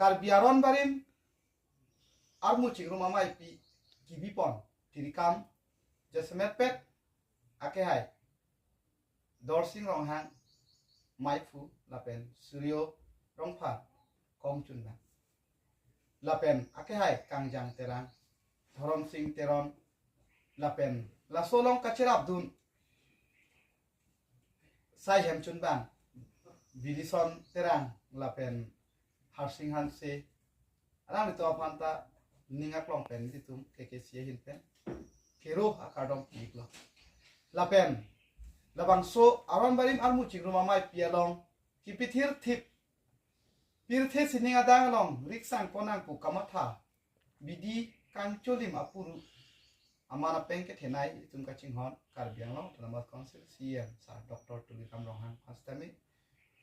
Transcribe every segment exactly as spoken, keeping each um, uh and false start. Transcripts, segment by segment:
Karbi Aron Barim armu chingrum amaipi kibipon tirikam jasemet pet akehai Dorsing Ronghang, Maiphu lapen Suryo Rongphar kongchunbang, lapen akehai Kangjang Terang, Dhoromsing Teron, lapen laso along kacherapdun sai hemchunbang Bilison Terang lapen Harsing Hanse, alanglitum aphan ta ning aklong pen nelitum K K C A ahin pen kero akardom pi-iklo. Lapen labangso Aron Barim armu chingrum amaipi along kipithirthip pirthe sining adang along riksang ponnang pu kamatha bidi kangcholim apuru aman apeng kethenei itum kachinghon Karbi Anglong Autonomous Council C E M Sir Doctor Tuliram Ronghang aphan sitame,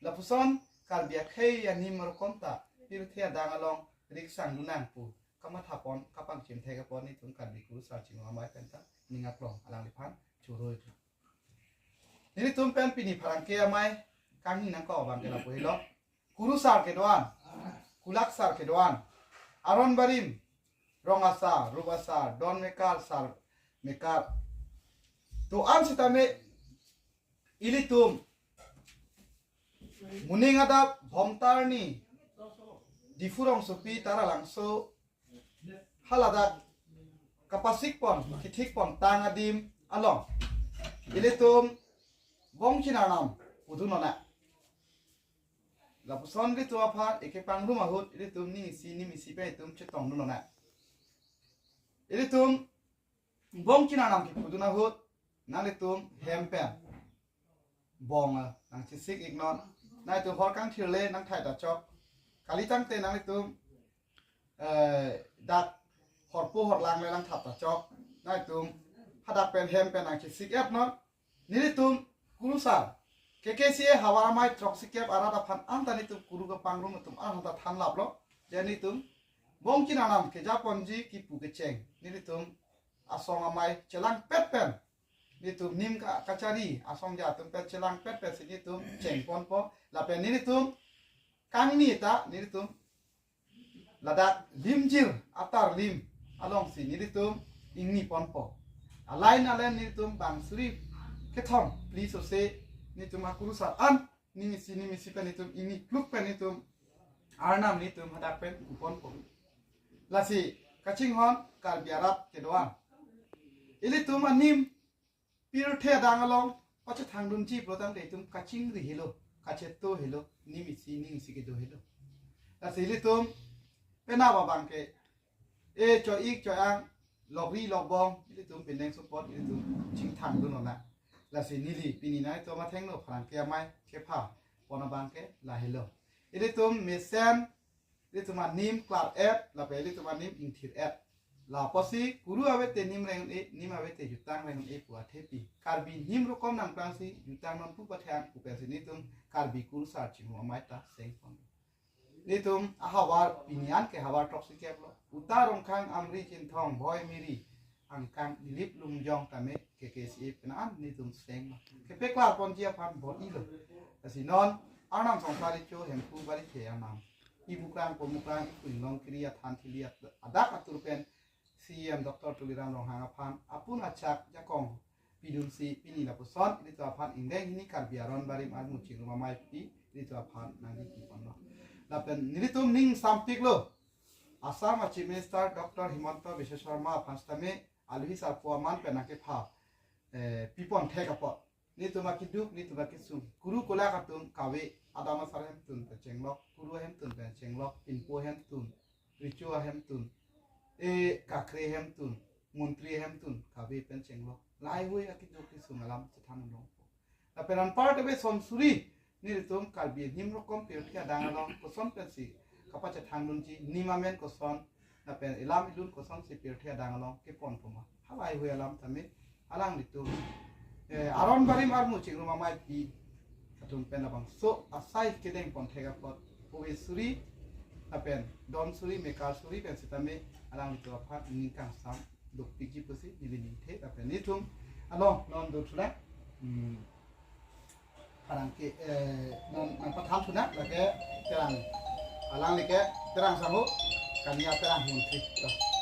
lapuson Karbi akhei anim rokom ta pirthe adang along riksang lunang pu kamathapon kapangchimthek apon itum Karbi kurusar chingrum amai pen ta ning aklong alangliphan choroi. Nelitum pen pini pherangke amai kangni nangkok abang ke lapu helo. Kurusar kedo-an, kulaksar kedo-an, Aron Barim, rong asar, rup asar, don mekar, sar mekar do-an sitame ilitum moning adap Bhomtarni, Diphu rongsopi Taralangso haladak kapasikpon kithikpon tang adim along ilitum Bongchin Arnam pudun lonang. Lapuson ilitum aphan ekepangrum ahut ilitum ning isi ning isi pen itum chetongdun lonang. Ilitum Bongchin Arnam kipudun ahut nanglitum hem pen bong, ah, nangchesik-iknon. Nanglitum hor kangthirle nangthai ta chok. Kali tangte nanglitum, eh, dak horpo horlang le nangthap ta chok. Nanglitum hadak pen hem pen nangchesik-etnon. Nelitum kurusar K K C A havar amai throksikep arat aphan anta nelitum kuru kepangrum atum anta thanlaplo. Je nelitum Bongchin Arnam kejaponji kipu kecheng nelitum asong amai chelangpet pen, nelitum nim ka-, kachari asong ja atum pen chelangpet pen si nelitum chengponpo. Lapen nelitum kangni ta nelitum ladak limjir atar lim alongsi nelitum ingniponpo. Alain alain nelitum bang suri kethom phli sose nelitum akurusar an ning isi ning isi pen nelitum ingni pluk pen nelitum Arnam nelitum hadak pen kuponpo. Lasi kachinghon Karbi arat kedo-an, ilitum anim pirthe adang along pachethangdunji pulotangte itum kachingri helo, kacheto helo, ning isi ning isi kedo helo. Lasi ilitum penap abang ke e cho-ik cho-ang, lokri lokbong, ilitum penang support ilitum chingthangdun lonang. Lasi neli pini nangtum athengno pherangke amai kepha pon abang ke lahelo. Ilitum mesen, ilitum anim klar-et, lapen ilitum anim ingthir-et. Lapusi kuru avete nim reng-un-e, nim avete jutang reng-un-e pu athepi, Karbi nim rokom nangplangsi jutang nonpu pathang pu pensi nelitum Karbi kurusar chingrum amai ta sengpon. Nelitum ahavar pini an ke havar throksikeplo. Uta Rongkhang, Amri, Chinthong, Bhoi, Miri, Angkang, Dilip, Lumjong tame K K C A pen an nelitum senglo. Kepeklarponji aphan bor-ilo. Lasi non Arnam Songsar Richo Hemphu Barithe Arnam, ibukrang pomukrang ipu inglong kiri athan thili at-, adak atur pen C E M Doctor Tuliram Ronghang aphan apun achak jakong pidunsi pini lapuson ilitum aphan ingdeng hini Karbi Aron Barim armu chingrum amaipi ilitum aphan nangdi kiponlo. Lapen nelitum ning sampiklo, Assam a Chief Minister Doctor Himanta Biswa Sarma aphan sitame aluhi sarpo aman pen nangkepha, eh, piponthek apot, nelitum akeduk, nelitum akesung, kuru kolak atum kave, adam asar ahemtun pen chenglok, kuru ahemtun pen chenglok, pinpo ahemtun, richo ahemtun, e kakre ahemtun, montri ahemtun kave pen chenglok. Lahaihui akeduk kesung alam chethan longpo. Lapen anparta be son suri nelitum Karbi anim rokom pirthe adang along koson pensi kapachethangdunji, nim amen koson, lapen ilam ilun kosonsi pirthe adang along keponpo ma, halahaihui alam tame alanglitum, eh, Aron Barim armu chingrum amaipi atum pen labangso asai kedengponthek apot, pove suri lapen don suri mekar suri pen sitame alanglitum aphan ning kangsam dopikji pusi neli ningthe lapen nelitum along non do thulak, hmm, pherangke, eh, non nangpathan thunang lake terang Alangli ke Terang Sangho, kania Terang Montri. To.